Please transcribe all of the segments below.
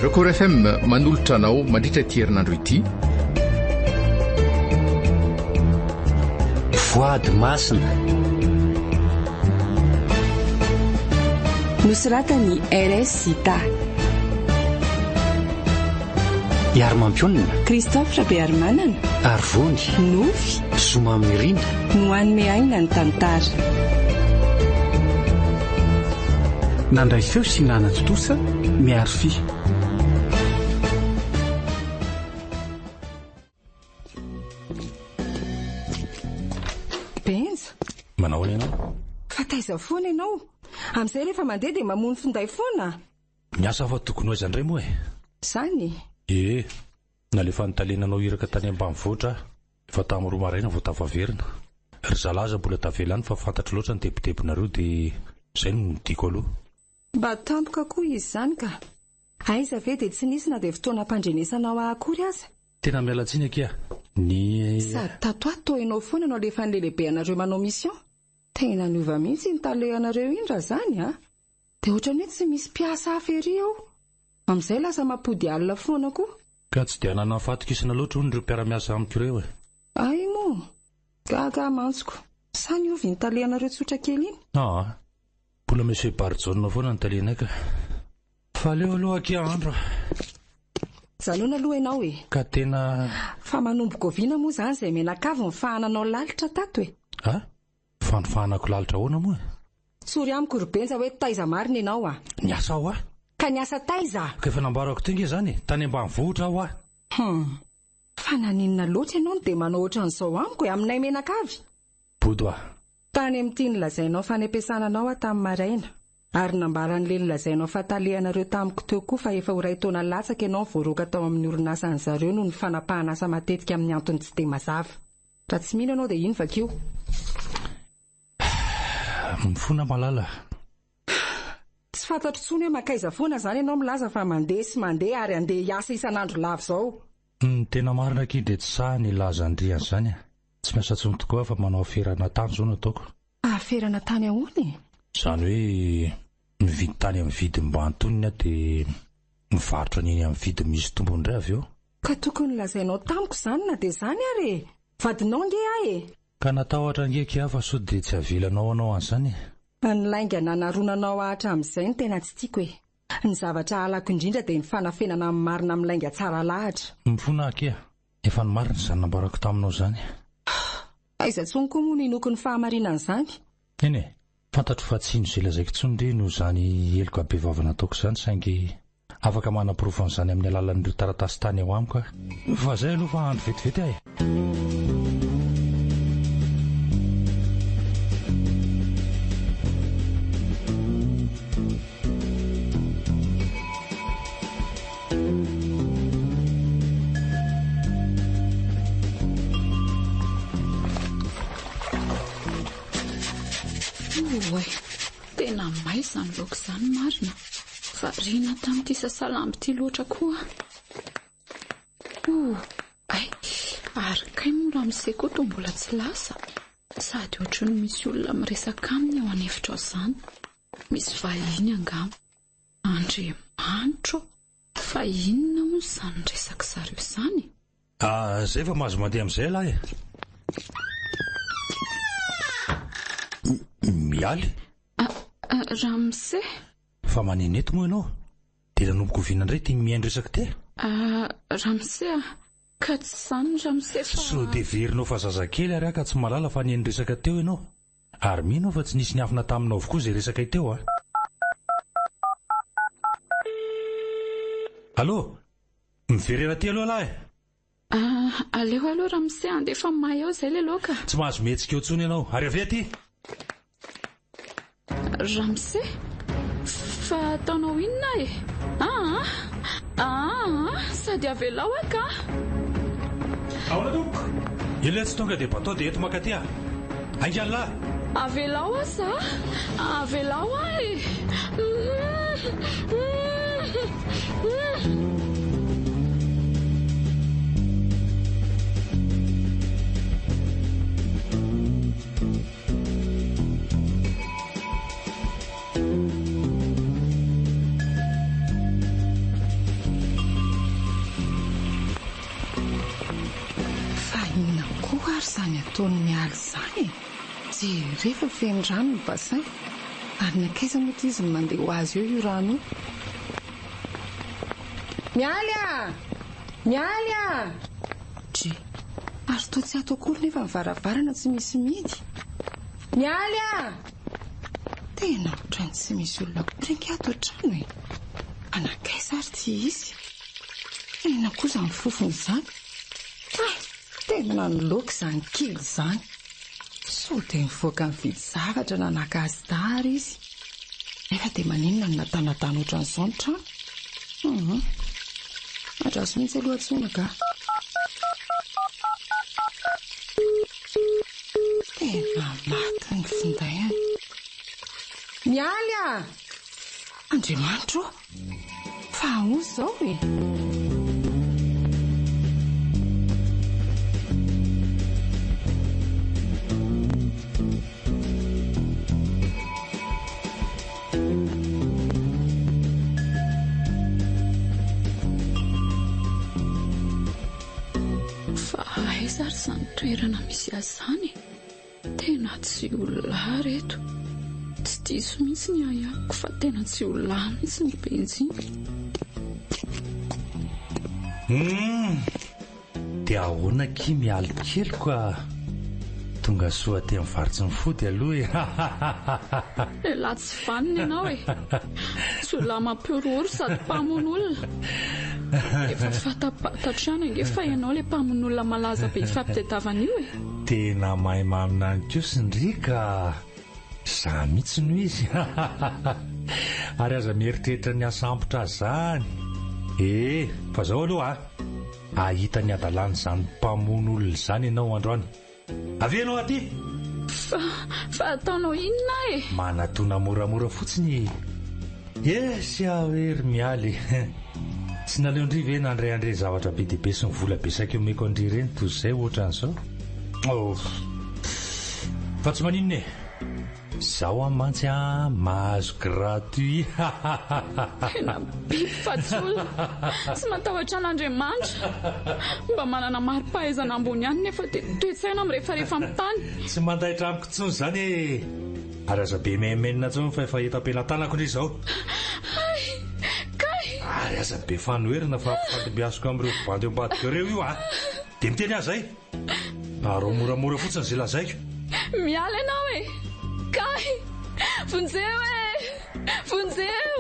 Record FM manolotra anao mandritra ity herinandro ity. Voady masina. Nosoratan'i RS Zita. I Arimampionona. Christophe Rabearimanana. Arivony. Nofy. Zoma Mirindra. No hanome aina ny tantara. Nandray feo sy nanatontosa Miarify. Benja. Manao ahoana ianao? Fa taiza foana ianao? Amin'izay rehefa mandeha dia mamono finday foana? Miasa aho fa tokony ho aiza indray moa e? Izany? Ee, nalefan'ny tale nanao iraka tany ambanivohitra aho. Efa tamin'ny roa maraina vao tafaverina. Ry zalahy aza mbola tavela any fa fantatro loatra ny tebitebinareo dia izay no nodiako aloha. Mba tampoka koa izy izany ka! Aiza ve dia tsy nisy na dia fotoana ampandrenesanao ahy akory aza? Tena miala tsiny akia, ny. Sady tato ato toa ianao foana no alefan'ilay lehibe anareo manao mission. Tena niova mihitsy iny tale anareo iny raha izany a! Dia ohatran'ny hoe tsy misy mpiasa hafa ery ao. Amin'izay lasa mampody alina foana koa. Ka tsy dia ananany fahatokisana loatra hono ireo mpiara-miasa amiko ireo e. Hay moa! Gaga aho mantsy ko. Sa niova iny talehanareo tsotra kely iny? Aa. Mbola Monsieur Barijaona foana ny talenay ka. Fa aleo aloha akia andro a. Janona aloha ianao e. Ka tena. Fa manomboka oviana moa izany izay mianakavy nifahananao lalitra tato e? A? Fanifahanako lalitra ahoana moa e? Tsory amiko ry Benja hoe taiza marina ianao a! Niasa aho a! Ka niasa taiza? Ka efa nambarako teo nge izany e! Tany ambanivohitra aho a! Hum! Fa naninona loatra ianao no dia manao ohatran'izao amiko e! Aminay menakavy! Bodo a! Tany amin'ity nolazainao fa any am-piasana anao aho tamin'ny maraina, ary nambaran'ilay nolazainao fa talehanareo tamiko teo koa fa efa ho iray taona latsaka ianao no voaroaka tao amin'ny orinasan'zareo noho ny fanapahan'asa matetika amin'ny antony tsy dia mazava. Raha tsy mino ianao dia iny vakio. Mifona malala. Tsy fantatro intsony hoe mankaiza foana izany ianao milaza fa mandeha sy mandeha ary handeha hiasa isan'andro lava izao. Ny tena marina akia dia tsy sahy ny hilaza an-dry an'izany e. Tsy miasa intsony tokoa aho fa manao aferana tany izao no ataoko. Aferana tany ahoana e? Izany hoe mividy tany amin'ny vidiny mba antonony aho dia mivarotra an'iny amin'ny vidiny misy tombony indray avy eo. Ka tokony nolazainao tamiko izany na dia izany ary e! Vadinao ange aho e! Ka natahotra ange akia fa sao dia tsy avelanao hanao an'izany e! Ny lainga nanaronanao ahy hatramin'izay no tena tsy tiako e! Ny zavatra halako indrindra dia ny fanafenana ny marina amin'ny lainga tsara lahatra. Mifona akia, efa ny marina izany nambarako taminao izany. Aiza intsony koa moa no hinoako ny fahamarinan'izany? Eny e! Fantatro fa tsy hino izay lazaiko intsony ry noho izany heloka bevava nataoko izany saingy afaka manaporofo an'izany amin'ny alalan'ireo taratasy tany ao amiko aho. Fa izay aloha fa andro vetivety aho e! Oay, tena may izany laoka izany marina. Variana tamin'ity sasalambo ity loatra koa. Oh, ay, ary kay moa ramose koa toa mbola tsy lasa. Sady ohatran'ny misy olona miresaka aminy ao an'efitra ao izany. Misy vahiny angamba. Andriamanitro ô, fa inona hono izany resak'i zareo izany e? Ah, zay fa mahazo mandeha amizay lahy e. Mialy? Ah, ah, ramose? Fa maneno eto moa ianao? Dia nanomboka oviana indray ity mihaino resaka ity? Ah, ramose ah, ka tsy izany ramose fa... Sao dia heverinao fa zazakely ary aho ka tsy mahalala fa nihaino resaka teo ianao? Ary mino aho fa tsy nisy niafina taminao avokoa izay resakay teo ah. Allô? Miverena aty aloha lahy e! Ah, aleo aloha ramose handefa may ao izay ilay laoka. Tsy mahazo mihetsika eo intsony ianao. Ary avia aty! Ramose? Fa ataonao inona e? Aa! Aa! Sady avelao aho ka! Ahoana tompoko? Io ilay tsy tonga dia bateau dia eto mankaty ah! Haingana lahy! Avelao aho za! Avelao aho e! ary izany ataon'i Mialy izany e? Jereo fa feno rano ny bassin. Ary nankaiza moa ity izy no mandeha ho azy eo io rano io? Mialy a! Mialy a! Dry. Ary toa tsy ato akory nefa ny varavarana tsy misy mihidy. Mialy a! Tena ohatran'ny tsy misy olona akory ange ato an-trano e! Fa nankaiza ary ity izy? Inona koa izany fofona izany? Hay! Tena niloaka izany kely izany. Sao dia nivoaka nividy zavatra na naka azy tara izy. Nefa dia maninona no natanatana ohatran'izao ny trano? Hum. Andraso mihitsy aloha antsoina ka. Tena maty ny findainy. Mialy ah! Andriamanitro ô! Fa ahoana izao e? Fa aiza ary izany toerana misy azy izany e? Tena tsy olona ahy reto. Tsy diso mihitsy ny ahiahiko fa tena tsy olona ahy mihitsy ny Benjy. Humm! Dia ahoana akia mialy kely ka? Tonga soa aty amin'ny vary tsy mifody aloha e! Hahahaha! Elah tsy vanona ianao e! Jiolahy mampihorohoro sady mpamono olona. Efa fantapantatro ihany ange fa ianao ilay mpamono olona malaza be ifampitadiavana io e! Tena mahay maminany kosa ndry ka! Za mihitsy no izy hahahaha! Ary aza mieritreritra ny hasambotra azy zany ee! Fa zao aloha a! Hahita ny hadalan'izany mpamono olona izany ianao androany. Avia ianao aty! Fa, fa ataonao inona aho e? Manatona moramora fotsiny e! Esy aho e ry Mialy e! Tsy naleon-dry ve nandray an'ireny zavatra be dia be sy ny vola be saika omeko an-dry ireny toy izay ohatran'izao? Oh! Fa tsy maninona e! Izaho an mantsy an mahazo gratuit! Tena biby fa tsy olona! Tsy matahotra an'Andriamanitra! Mba manana mari-pahaizana ambony ihany nefa dia toe-tsaina mirefarefa amin'ny tany! Tsy mandaitra amiko intsony izany e! Ary aza be menomenona intsony fa efa eto am-pelatanako ndry izao. Hay! Kay! Ary aza be fanoherana fa ampifandimbiasiko amin'ireo bandy eo ambadika ireo io a! Dia miteny aho izay. Araho moramora fotsiny izay lazaiko. Miala ianao e! Kay! Vonjeo e! Vonjeo!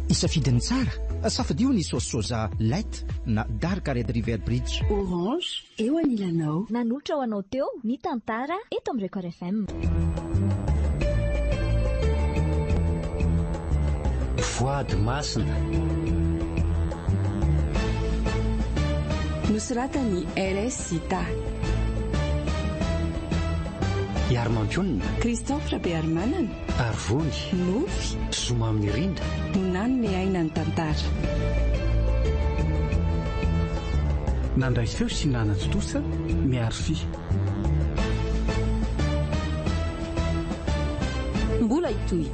Hisafidy ny tsara? Safidio ny saosy soja light na dark Red River Bridge. Orange, Eo anilanao. Nanolotra ho anao teo ny tantara eto amin'ny Record FM. Voady masina. Nosoratan'i RS Zita. Iharimampionona. Christophe Rabearimanana. Arivony. Nofy. Zoma amin'ny rinda. No nanome aina ny tantara. Nandray feo sy nanatontosa Miarify. Mbola hitohy.